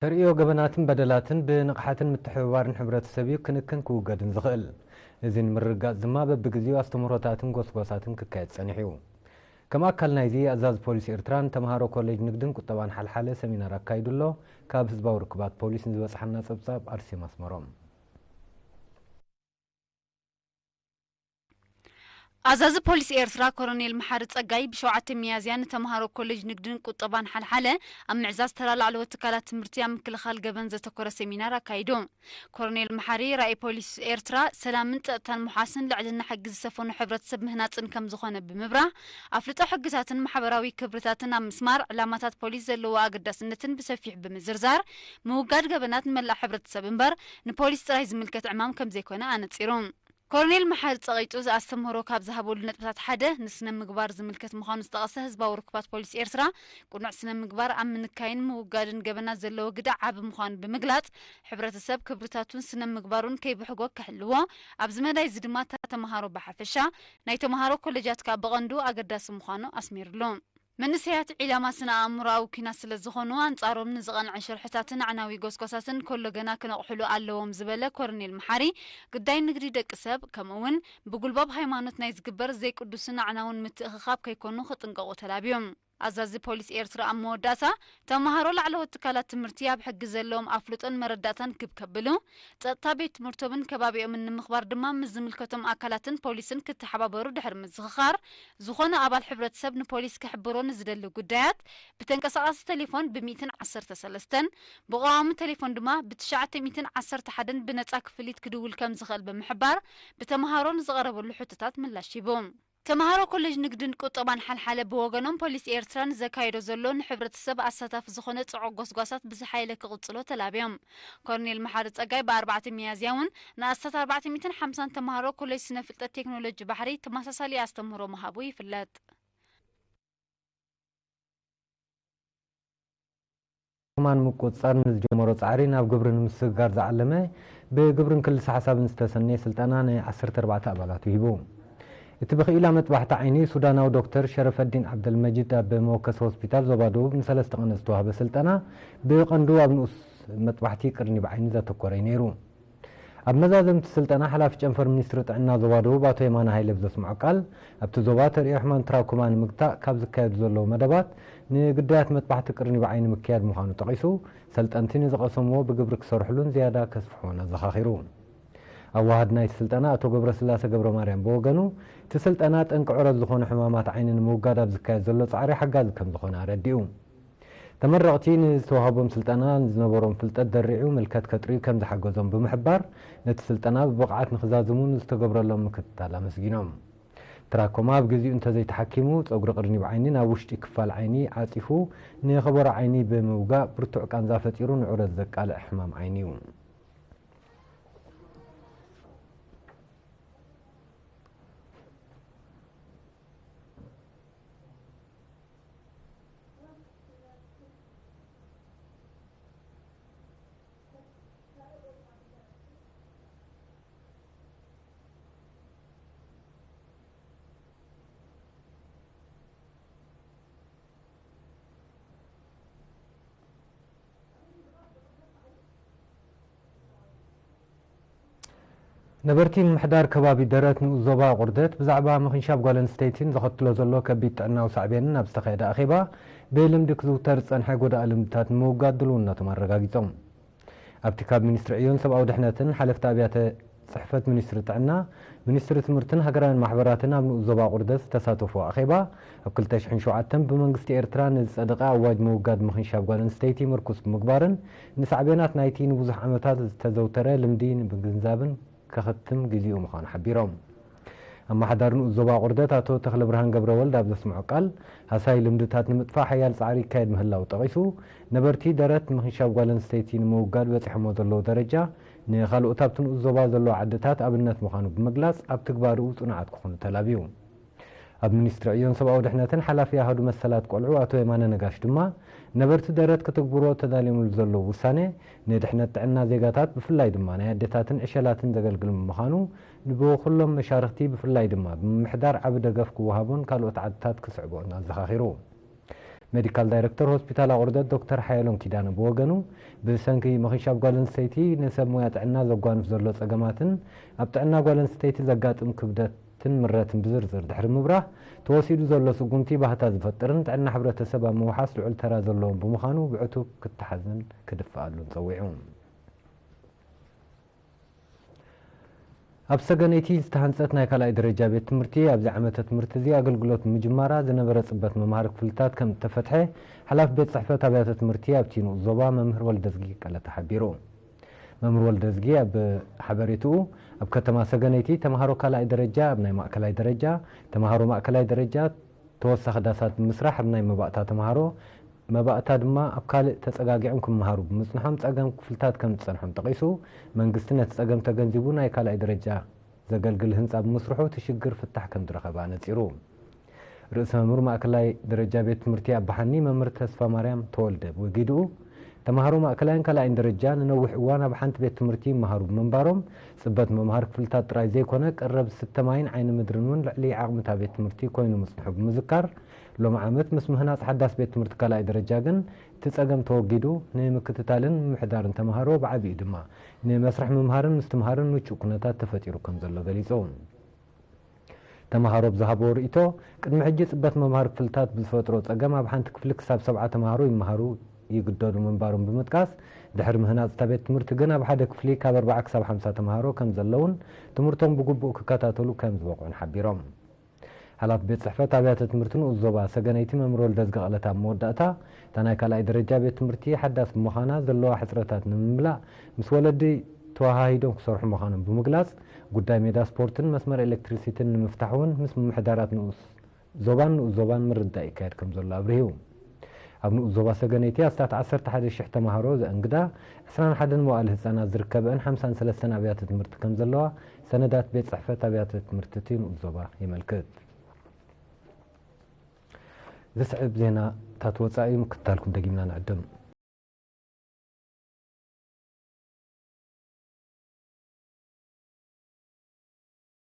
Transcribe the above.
ተርእዮ ገበናትን በደላትን ብንቕሓትን ምትሕብባርን ሕብረተሰብ እዩ ክንክን ክውገድን ዝኽእል። እዚ ንምርግጋጽ ድማ በብግዜኡ ኣስተምህሮታትን ጎስጓሳትን ክካየድ ጸኒሑ እዩ። ከም ኣካል ናይዚ፣ ኣዛዚ ፖሊስ ኤርትራ ንተምሃሮ ኮሌጅ ንግድን ቁጠባን ሓልሓለ ሰሚናር ኣካይዱ ኣሎ። ካብ ህዝባዊ ርክባት ፖሊስ ንዝበጽሓና ጸብጻብ ኣርሴማ ኣስመሮም። ኣዛዚ ፖሊስ ኤርትራ ኮሎኔል መሓሪ ጸጋይ ብሸውዓተ ሚያዝያ ንተምሃሮ ኮሌጅ ንግድን ቁጠባን ሓልሓለ ኣብ ምዕዛዝ ተራ ላዕለዎት ትካላት ትምህርቲ ኣብ ምክልኻል ገበን ዘተኮረ ሰሚናር ኣካይዱ። ኮሎኔል መሓሪ ራእይ ፖሊስ ኤርትራ ሰላምን ጸጥታን ምሓስን ልዕልና ሕጊ ዝሰፈኖ ሕብረተሰብ ምህናጽን ከም ዝኾነ ብምብራህ፣ ኣፍልጦ ሕግታትን ማሕበራዊ ክብርታትን ኣብ ምስማር ዕላማታት ፖሊስ ዘለዎ ኣገዳስነትን ብሰፊሕ ብምዝርዛር፣ ምውጋድ ገበናት ንመላእ ሕብረተሰብ እምበር ንፖሊስ ጥራይ ዝምልከት ዕማም ከም ዘይኮነ ኣነጺሩ። ኮሎኔል መሓሪ ጸቒጡ ኣስተምህሮ ካብ ዝሃበሉ ነጥብታት ሓደ ንስነ ምግባር ዝምልከት ምዃኑ ዝጠቐሰ ህዝባዊ ርክባት ፖሊስ ኤርትራ፣ ቅኑዕ ስነ ምግባር ኣብ ምንካይን ምውጋድን ገበናት ዘለዎ ግደ ዓቢ ምዃኑ ብምግላጽ፣ ሕብረተሰብ ክብርታቱን ስነ ምግባሩን ከይብሕጎ ክሕልዎ፣ ኣብዚ መዳይ እዚ ድማ ተራ ተምሃሮ ብሓፈሻ፣ ናይ ተምሃሮ ኮሌጃት ከኣ ብቐንዱ ኣገዳሲ ምዃኑ ኣስሚርሉ። መንእሰያት ዒላማ ስነ ኣእምሮኣዊ ኲናት ስለ ዝኾኑ፣ ኣንጻሮም ንዝቐንዐ ሽርሕታትን ኣዕናዊ ጎስጓሳትን ከሎ ገና ክነቕሕሉ ኣለዎም ዝበለ ኮሎኔል መሓሪ፣ ግዳይ ንግዲ ደቂ ሰብ፣ ከምኡ'ውን ብጉልባብ ሃይማኖት ናይ ዝግበር ዘይቅዱስን ኣዕናውን ምትእኽኻብ ከይኮኑ ክጥንቀቑ ተላብዮም። ኣዛዚ ፖሊስ ኤርትራ ኣብ መወዳእታ፣ ተምሃሮ ላዕለዎት ትካላት ትምህርቲ ኣብ ሕጊ ዘለዎም ኣፍልጦን መረዳእታን ክብ ከብሉ፣ ጸጥታ ቤት ትምህርቶምን ከባቢኦምን ንምኽባር ድማ ምስ ዝምልከቶም ኣካላትን ፖሊስን ክተሓባበሩ ድሕሪ ምዝኽኻር፣ ዝኾነ ኣባል ሕብረተሰብ ንፖሊስ ክሕብሮ ንዝደሊ ጉዳያት ብተንቀሳቓሲ ቴሌፎን ብ ሚእትን ዓሰርተ ሰለስተን፣ ብቐዋሚ ቴሌፎን ድማ ብ ትሽዓተ ሚእትን ዓሰርተ ሓደን ብነጻ ክፍሊት ክድውል ከም ዝኽእል ብምሕባር፣ ብተምሃሮ ንዝቐረበሉ ሕቶታት ምላሽ ሂቡ። ተምሃሮ ኮሌጅ ንግድን ቁጠባን ሓልሓለ ብወገኖም፣ ፖሊስ ኤርትራ ንዘካየዶ ዘሎ ንሕብረተሰብ ኣሳታፊ ዝኾነ ጽዑቕ ጎስጓሳት ብዝሓየለ ክቕጽሎ ተላብዮም። ኮሎኔል መሓሪ ጸጋይ ብ ኣርባዕተ ሚያዝያ እውን ንኣስታት ኣርባዕተ ሚእትን ሓምሳን ተምሃሮ ኮሌጅ ስነ ፍልጠት ቴክኖሎጂ ባሕሪ ተመሳሳሊ ኣስተምህሮ ምሃቡ ይፍለጥ። ማን ምቁጽጻር ንዝጀመሮ ጻዕሪ ናብ ግብሪ ንምስግጋር ዝዓለመ ብግብርን ክልሰ ሓሳብን ዝተሰነየ ስልጠና ን ዓሰርተ ኣርባዕተ ኣባላቱ ሂቡ። እቲ ብኽኢላ መጥባሕቲ ዓይኒ ሱዳናዊ ዶክተር ሸረፈዲን ዓብደልመጂድ ኣብ መወከሲ ሆስፒታል ዞባ ደቡብ ንሰለስተ ቀነ ዝተዋህበ ስልጠና ብቐንዱ ኣብ ንኡስ መጥባሕቲ ቅርኒ ብዓይኒ ዘተኮረ እዩ ነይሩ። ኣብ መዛዘምቲ ስልጠና ሓላፊ ጨንፈር ሚኒስትሪ ጥዕና ዞባ ደቡብ ኣቶ የማነ ሃይለ ብዘስምዖ ቃል፣ ኣብቲ ዞባ ተርእዮ ሕማም ትራኮማ ንምግታእ ካብ ዝካየዱ ዘለዉ መደባት ንግዳያት መጥባሕቲ ቅርኒ ብዓይኒ ምክያድ ምዃኑ ጠቒሱ፣ ሰልጠንቲ ንዝቐሰምዎ ብግብሪ ክሰርሕሉን ዝያዳ ከስፍሕዎን ኣዘኻኺሩ። ኣዋሃድ ናይቲ ስልጠና ኣቶ ገብረስላሴ ገብረማርያም ብወገኑ፣ እቲ ስልጠና ጠንቂ ዑረት ዝኾኑ ሕማማት ዓይኒ ንምውጋድ ኣብ ዝካየድ ዘሎ ጻዕሪ ሓጋዚ ከም ዝኾነ ኣረዲኡ። ተመረቕቲ ንዝተዋህቦም ስልጠና ንዝነበሮም ፍልጠት ደሪዑ ምልከት ከጥርዩ ከም ዝሓገዞም ብምሕባር፣ ነቲ ስልጠና ብብቕዓት ንኽዛዝሙ ንዝተገብረሎም ምክትታል ኣመስጊኖም። ትራኮማ ኣብ ግዜኡ እንተዘይተሓኪሙ፣ ጸጉሪ ቅርኒብ ዓይኒ ናብ ውሽጢ ክፋል ዓይኒ ዓጺፉ፣ ንኸበሮ ዓይኒ ብምውጋእ ብርቱዕ ቃንዛ ፈጢሩ ንዑረት ዘቃልዕ ሕማም ዓይኒ እዩ። ነበርቲ ምምሕዳር ከባቢ ደረት ንኡስ ዞባ ቁርደት ብዛዕባ ምኽንሻብ ጓል ኣንስተይቲን ዘኸትሎ ዘሎ ከቢድ ጥዕናዊ ሳዕቤንን ኣብ ዝተኻየደ ኣኼባ፣ ብልምዲ ክዝውተር ዝጸንሐ ጎዳኢ ልምድታት ንምውጋድ ድልውነቶም ኣረጋጊጾም። ኣብቲ ካብ ሚኒስትሪ ዕዮን ሰብኣዊ ድሕነትን ሓለፍቲ ኣብያተ ጽሕፈት ሚኒስትሪ ጥዕና፣ ሚኒስትሪ ትምህርትን ሃገራውያን ማሕበራትን ኣብ ንኡስ ዞባ ቁርደት ዝተሳተፉ ኣኼባ፣ ኣብ ክልተ ሽሕን ሸውዓተን ብመንግስቲ ኤርትራ ንዝጸደቐ ኣዋጅ ምውጋድ ምኽንሻብ ጓል ኣንስተይቲ ምርኩስ ብምግባርን ንሳዕቤናት ናይቲ ንብዙሕ ዓመታት ዝተዘውተረ ልምዲ ንምግንዛብን ከኸትም ግዜኡ ምዃኑ ሓቢሮም። ኣመሓዳሪ ንኡስ ዞባ ቁርደት ኣቶ ተኽለብርሃን ገብረወልድ ኣብ ዘስምዖ ቃል፣ ሃሳይ ልምድታት ንምጥፋእ ሓያል ጻዕሪ ይካየድ ምህላው ጠቒሱ፣ ነበርቲ ደረት ምኽንሻብ ጓል ኣንስተይቲ ንምውጋድ በጺሖሞ ዘለዉ ደረጃ ንኻልኦት ኣብቲ ንኡስ ዞባ ዘለዋ ዓድታት ኣብነት ምዃኑ ብምግላጽ፣ ኣብ ትግባርኡ ጽኑዓት ክኾኑ ተላብዩ። ኣብ ሚኒስትሪ ዕዮን ሰብኣዊ ድሕነትን ሓላፊ ኣሃዱ መሰላት ቆልዑ ኣቶ የማነ ነጋሽ ድማ፣ ነበርቲ ደረት ክትግብሮ ተዳልዮምሉ ዘለዉ ውሳኔ፣ ንድሕነት ጥዕና ዜጋታት ብፍላይ ድማ ናይ ኣዴታትን ዕሸላትን ዘገልግል ብምዃኑ፣ ንብኩሎም መሻርኽቲ ብፍላይ ድማ ብምምሕዳር ዓቢ ደገፍ ክወሃቦን ካልኦት ዓድታት ክስዕብኦን ኣዘኻኺሩ። ሜዲካል ዳይረክተር ሆስፒታል ኣቑርደት ዶክተር ሓየሎም ኪዳነ ብወገኑ፣ ብሰንኪ ምኽንሻብ ጓል ኣንስተይቲ ንሰብ ሞያ ጥዕና ዘጓንፍ ዘሎ ጸገማትን ኣብ ጥዕና ጓል ኣንስተይቲ ዘጋጥም ክብደትን ምረትን ብዝርዝር ድሕሪ ምብራህ፣ ተወሲዱ ዘሎ ስጉምቲ ባህታ ዝፈጥርን ጥዕና ሕብረተሰብ ኣብ ምውሓስ ልዑል ተራ ዘለዎን ብምዃኑ ብዕቱብ ክተሓዝን ክድፈኣሉን ጸዊዑ። ኣብ ሰገነይቲ ዝተሃንጸት ናይ ካልኣይ ደረጃ ቤት ትምህርቲ ኣብዚ ዓመተ ትምህርቲ እዚ ኣገልግሎት ምጅማራ ዝነበረ ጽበት መምሃሪ ክፍልታት ከም እተፈትሐ ሓላፊ ቤት ጽሕፈት ኣብያተ ትምህርቲ ኣብቲ ንኡስ ዞባ መምህር ወልደዝጊ ቀለታ ሓቢሩ። መምህር ወልደዝጊ ኣብ ሓበሬትኡ፣ ኣብ ከተማ ሰገነይቲ ተምሃሮ ካልኣይ ደረጃ ኣብ ናይ ማእከላይ ደረጃ፣ ተምሃሮ ማእከላይ ደረጃ ተወሳኺ ዳሳት ብምስራሕ ኣብ ናይ መባእታ ተምሃሮ መባእታ ድማ ኣብ ካልእ ተጸጋጊዖም ክመሃሩ ብምጽንሖም ጸገም ክፍልታት ከም ዝጸንሖም ጠቒሱ፣ መንግስቲ ነቲ ጸገም ተገንዚቡ ናይ ካልኣይ ደረጃ ዘገልግል ህንጻ ብምስርሑ እቲ ሽግር ፍታሕ ከም ዝረኸበ ኣነጺሩ። ርእሰ መምህር ማእከላይ ደረጃ ቤት ትምህርቲ ኣባሓኒ መምህር ተስፋ ማርያም ተወልደ ብወጊድኡ፣ ተምሃሮ ማእከላይን ካልኣይን ደረጃ ንነዊሕ እዋን ኣብ ሓንቲ ቤት ትምህርቲ ይመሃሩ ብምንባሮም፣ ጽበት መምሃሪ ክፍልታት ጥራይ ዘይኮነ ቀረብ ዝስተ ማይን ዓይኒ ምድርን እውን ልዕሊ ዓቕሚ እታ ቤት ትምህርቲ ኮይኑ ምጽንሑ ብምዝካር፣ ሎሚ ዓመት ምስ ምህናጽ ሓዳስ ቤት ትምህርቲ ካልኣይ ደረጃ ግን እቲ ጸገም ተወጊዱ ንምክትታልን ምምሕዳርን ተምሃሮ ብዓቢኡ ድማ ንመስርሕ ምምሃርን ምስትምሃርን ምቹእ ኩነታት ተፈጢሩ ከም ዘሎ ገሊጹ። ተምሃሮ ብዝሃብዎ ርእይቶ፣ ቅድሚ ሕጂ ጽበት መምሃሪ ክፍልታት ብዝፈጥሮ ጸገም ኣብ ሓንቲ ክፍሊ ክሳብ ሰብዓ ተምሃሮ ይመሃሩ ይግደዱ ምንባሮም ብምጥቃስ፣ ድሕሪ ምህናጽ እታ ቤት ትምህርቲ ግን ኣብ ሓደ ክፍሊ ካብ ኣርብዓ ክሳብ ሓምሳ ተምሃሮ ከም ዘለውን ትምህርቶም ብግቡእ ክከታተሉ ከም ዝበቕዑን ሓቢሮም። ሓላፊ ቤት ጽሕፈት ኣብያተ ትምህርቲ ንኡስ ዞባ ሰገነይቲ መምህር ወልደዝጊ ቀለታ ኣብ መወዳእታ፣ እታ ናይ ካልኣይ ደረጃ ቤት ትምህርቲ ሓዳስ ብምዃና ዘለዋ ሕጽረታት ንምምላእ ምስ ወለዲ ተወሃሂዶም ክሰርሑ ምዃኖም ብምግላጽ፣ ጉዳይ ሜዳ ስፖርትን መስመር ኤሌክትሪሲቲን ንምፍታሕ እውን ምስ ምምሕዳራት ንኡስ ዞባን ንኡስ ዞባን ምርድዳእ ይካየድ ከም ዘሎ ኣብሪሁ። ኣብ ንኡስ ዞባ ሰገነይቲ ኣስታት ዓሰርተ ሓደ ሽሕ ተምሃሮ ዘእንግዳ፣ ዕስራን ሓደን መዋእለ ህጻናት ዝርከበአን ሓምሳን ሰለስተን ኣብያተ ትምህርቲ ከም ዘለዋ ሰነዳት ቤት ጽሕፈት ኣብያተ ትምህርቲ እቲ ንኡስ ዞባ የመልክት። ዝስዕብ ዜናታት ወጻኢ ምክትታልኩም ደጊምና ንዕድም።